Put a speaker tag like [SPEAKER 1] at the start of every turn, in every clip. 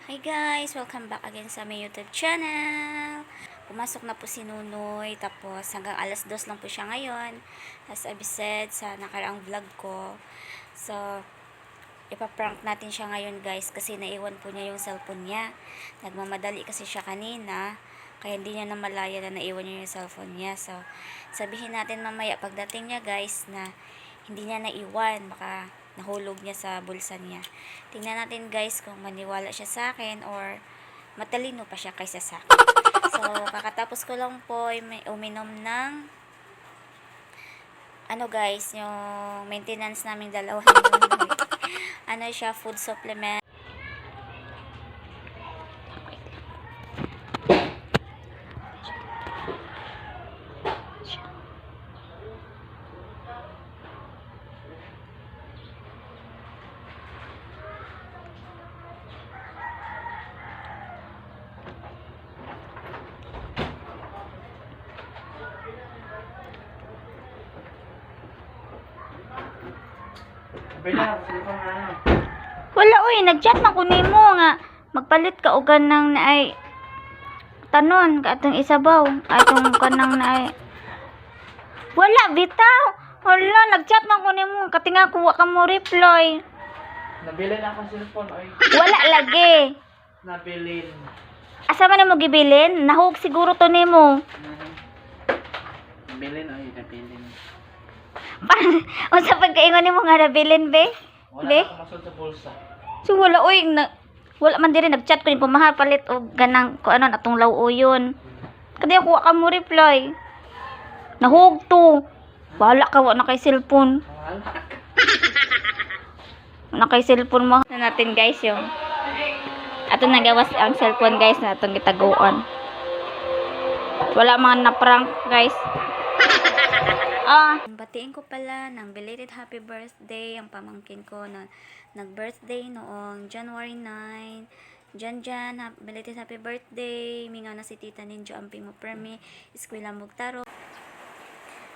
[SPEAKER 1] Hi guys! Welcome back again sa my YouTube channel. Pumasok na po si Nunoy, tapos hanggang alas 2 lang po siya ngayon. As I've said sa nakaraang vlog ko. So, ipaprank natin siya ngayon guys kasi naiwan po niya yung cellphone niya. Nagmamadali kasi siya kanina, kaya hindi niya namalaya na naiwan niya yung cellphone niya. So, sabihin natin mamaya pagdating niya guys na hindi niya naiwan, baka nahulog niya sa bulsa niya. Tingnan natin guys kung maniwala siya sa akin or matalino pa siya kaysa sa akin. So, kakatapos ko lang po uminom ng guys, yung maintenance naming dalawa. Siya, food supplement. Wala uy, nagchat man ko nimo nga magpalit ka og kanang naay tanon katong isabaw, atong kanang naay. Wala bitaw. Wala, nagchat man ko nimo katinga ko wa ka mo reply.
[SPEAKER 2] Nabilin akong cellphone oy.
[SPEAKER 1] Wala lagi.
[SPEAKER 2] Nabilin.
[SPEAKER 1] Asa man mo gibilin? Nahug siguro to nimo.
[SPEAKER 2] Nabilin oy, nabilin.
[SPEAKER 1] Unsa pagkaingon nimo nga nabilin be?
[SPEAKER 2] Wala
[SPEAKER 1] Be?
[SPEAKER 2] akong masud sa bulsa.
[SPEAKER 1] So wala oy wala man diri nagchat ko ni pamahal palit og ganang ko ano atong lawuyon. Kadi ako wa ka mo reply. Nahug to. Wala ka wa na kay cellphone. Na kay cellphone mo na natin guys yung ato nagawas ang cellphone guys na atong gitaguan. Wala man na prank guys. Batiin ko pala ng belated happy birthday ang pamangkin ko na nag-birthday noong January 9. Jan, belated happy birthday. Mingaw na si Tita Ninjo Amping mo permi, Eskwela Mugtaro.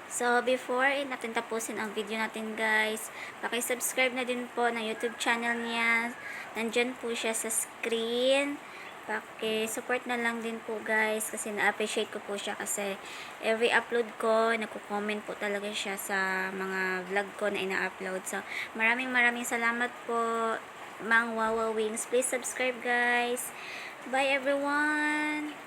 [SPEAKER 1] So, before natin tapusin ang video natin guys, paki-subscribe na din po ng YouTube channel niya. Nandyan po siya sa screen. Paki-support na lang din po guys kasi na-appreciate ko po siya kasi every upload ko, nagko-comment po talaga siya sa mga vlog ko na ina-upload. So, maraming salamat po, Mang Wawa Wings. Please subscribe guys. Bye everyone!